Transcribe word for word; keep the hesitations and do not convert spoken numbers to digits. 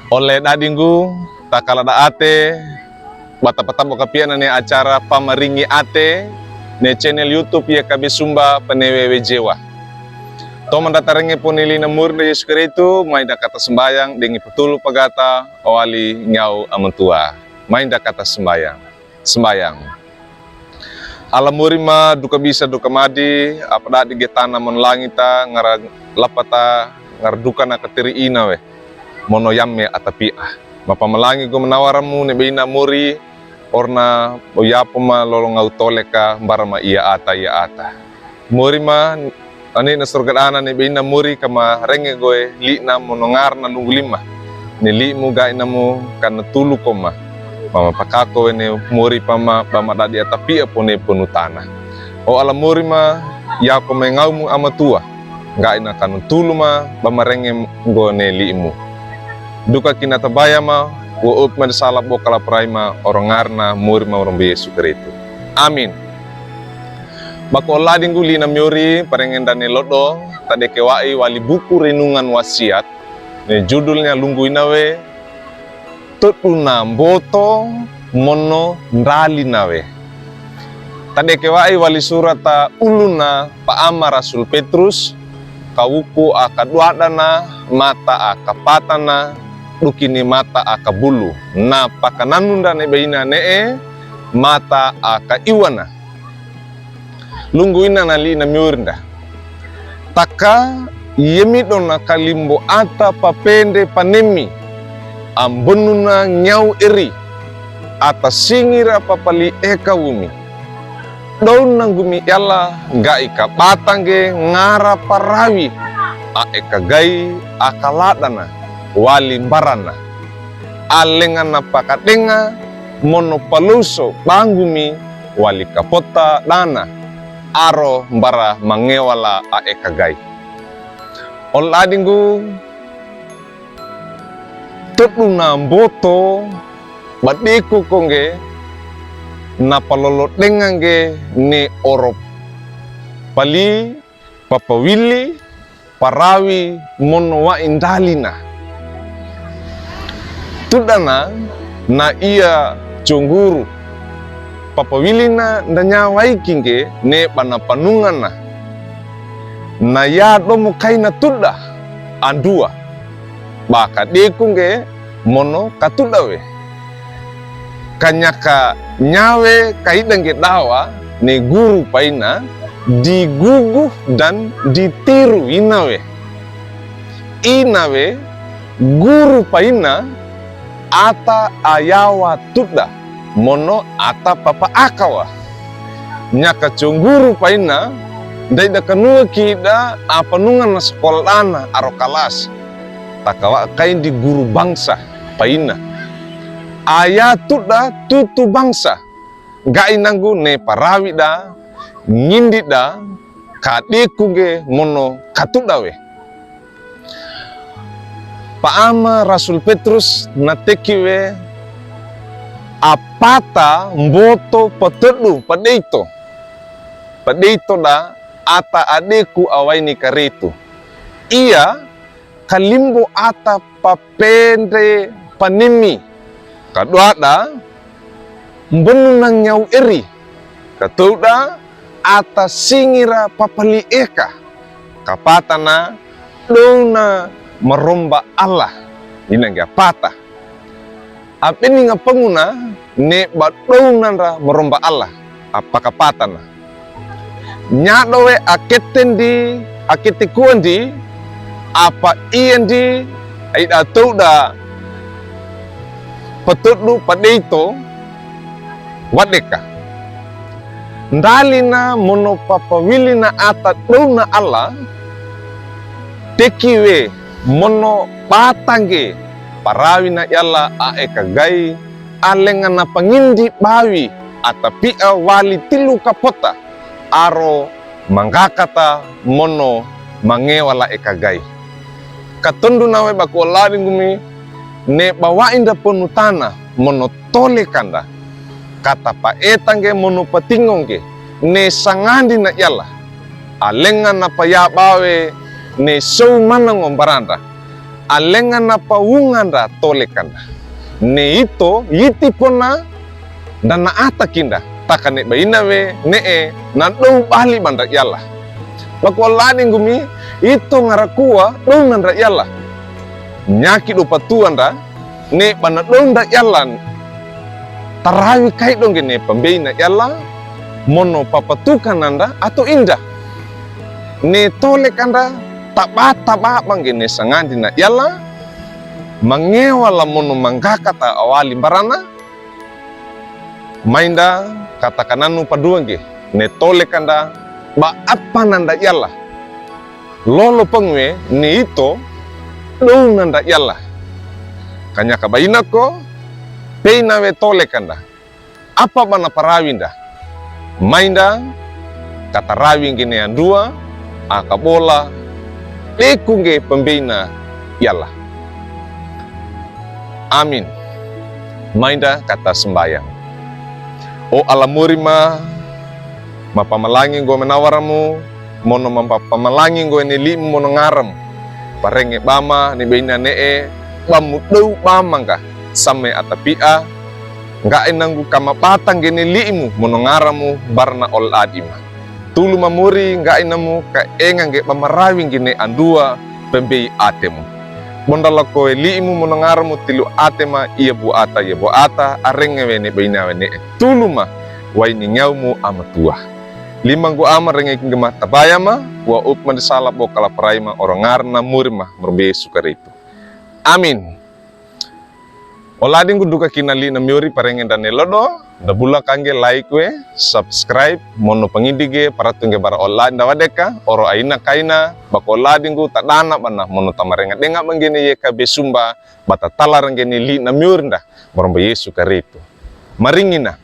Ole dadinggu, takala da ate, ba tapataboka piana ne acara Pamaringi Ate, ne channel YouTube YKB Sumba Penewe Wejewa. Toman da tarenge pone lina Murin da Yesu Keristu, mai da kata sembayang, dengi petulu pagata, owali nyau ametua. Mai da kata sembayang. Sembayang. Ala Muri ma duka bisa duka madi, apa dadi ge tana mono langita, ngara lapata, ngara duka na kateri ina we. Mono yamme atapia. Mapa malangi go manawaramu ne beina Muri, orna oyapo ma lolo ngau toleka, mbara ma ia ata, ia ata. Muri ma, ane na sorga dana ne beina Muri kama renge goe li'na mono ngarna lungu lima. Ne li'mu gaina mo kana tulu koma. Mama pakako wene Muri pama bama dadi atapia pone ponu tana. O ala Muri ma yako me ngaumu amatua. Gaina kana tulu ma bama renge goe ne li'mu. Duka kina tabaya ma, wo up ma de sala bokala prai ma oro ngarna Muri ma oro mbe Yesu Keristu. Amin. Bako ladinggu lina Muri, parengenda ne lodo, tadeke wa'i wali buku Renungan Wasiat, ne judulnya lunggu ina we, Toduna Mboto Mono Ndalina We. Tadeke wa'i wali surata uluna pa'ama Rasul Petrus, kawuku aka duadana, mata aka patana, dukini mata aka bulu. Na pakananunda ne beina ne'e, mata aka iwana. Lunggu ina na lina Muri nda. Taka yemidona kalimbo ata papendre panemi, ambonuna nyau eri, ata singira papali eka wumi. Douna ngumi yala ga'i kabata nge ngara parawi, a eka gai aka ladana, wali mbarana. Alengana pakadenga, mono palouso bangumi, wali kapota dana, aro mbara mangewala a eka gai. Oladinggu, toduna mboto, badeku konge, na palolo denga nge ne oro pali, papawili, parawi mono wa'i ndalina. Tudana na ia congguru. Papawilina ndanya wa'i kinge ne bana panungana. Na ya domo kaina tuda andua. Baka deku nge mono katuda we. Kanyaka nyawe kaida nge dawa ne guru paina, digugu dan ditiru ina we. Ina we guru paina ata ayawa tuda mono ata papa akawa. Nyaka congguru paina, ndaida kanua kida apanungana sekolah dana aro kalas. Takawa kaindi guru bangsa paina. Aya tuda tutu bangsa. Gaina nggu ne parawi da, ngindi da, kadeku nge mono katuda we. Pa'ama Rasul Petrus na teki we, apata mboto patodu padeito. Padeito da ata adeku awaini karetu. Ia kalimbo ata papendre panemi. Kaduada, mbonuna nyau eri. Katouda, ata singira papali eka. Kapatana, douna maromba Allah. Ina nge apata. Apeninga panguna ne ba douna ndra maromba Allah, apa kapatana. Nyado we aketendi, aketekuandi, apa iendi, aida touda, patodu padeito, wadeka. Ndalina mono papawilina ata douna Allah, teki we mono batange, parawina yala a eka gai, alengana pangindi bawi, atapia wali tilu kapota, aro manggakata mono mangewala eka gai. Katonduna we baku oladingumi, ne bawainda ponutana, mono tolekanda. Kata paeta nge mono patingo nge, ne sangandina yala. Alengana paya bawe, ne sou manango mbaranda. Alenga na pawunga nda toleka nda. Ne ito, iti pona nda na ata kinda. Taka ne baina we ne'e na dow bali ba nda yala. Bako ladi nggomi, ito ngara kuwa dow na nda yala. Nyaki do patua nda, ne ba na dow nda yala. Tarawi kai do ngge ne pambei na yala, mono papatuka na nda ato inda. Ne toleka nda, taba-taba ba ngge ne sangandi na yala, mangewa la mono manggaka ta awali mbarana, mai nda katakananu padua ngge, ne toleka nda, ba apa na nda yala. Lolo pangue ne ito, dow na nda yala. Kanyaka baina ko, pei na we toleka nda. Apa ba na parawi nda. Mai nda, katarawi ngge ne andua, aka bola, deku ngge pambei na yala. Amin. Mai nda kata sembayang. O Ala Murima, mapamalangi nggoa menawaramu, mono mapamalangi nggoa ne li'imu mono ngaramu. Parenge bama ne baina ne'e, bamu dow bama ngga, same ata pi'a, ngga'i nanggu kamabata ngge ne li'imu mono ngaramu barna ol adima. Tulu mamuri ngga'i namu ka enga ngge ba marawi ngge ne andua pembei atemu. Bonda lako we li'imu mono ngaramu tilu atema ia buata ia buata arenge we ne baina we ne'e. Tulu ma wai ni nyawumu amatua. Lima nggu ama renge kingge ma tabaya ma, wa up ma di sala bo kala parai ma oro ngarna muri ma, murbe Yesu Karistu. Amin. Oladi nggu duka kina li'i na miori parenge nda ne lodo, nda bula kangge like we, subscribe, mono pangidi ge paratu ngge bara oladi nda wadeka, oro aina kaina, bako oladi nggu tadana bana, mono tamarenga denga bangge ne yeka be sumba, bata tala rengge ne li'i na miori nda, moromba Yesu Karistu. Maringina.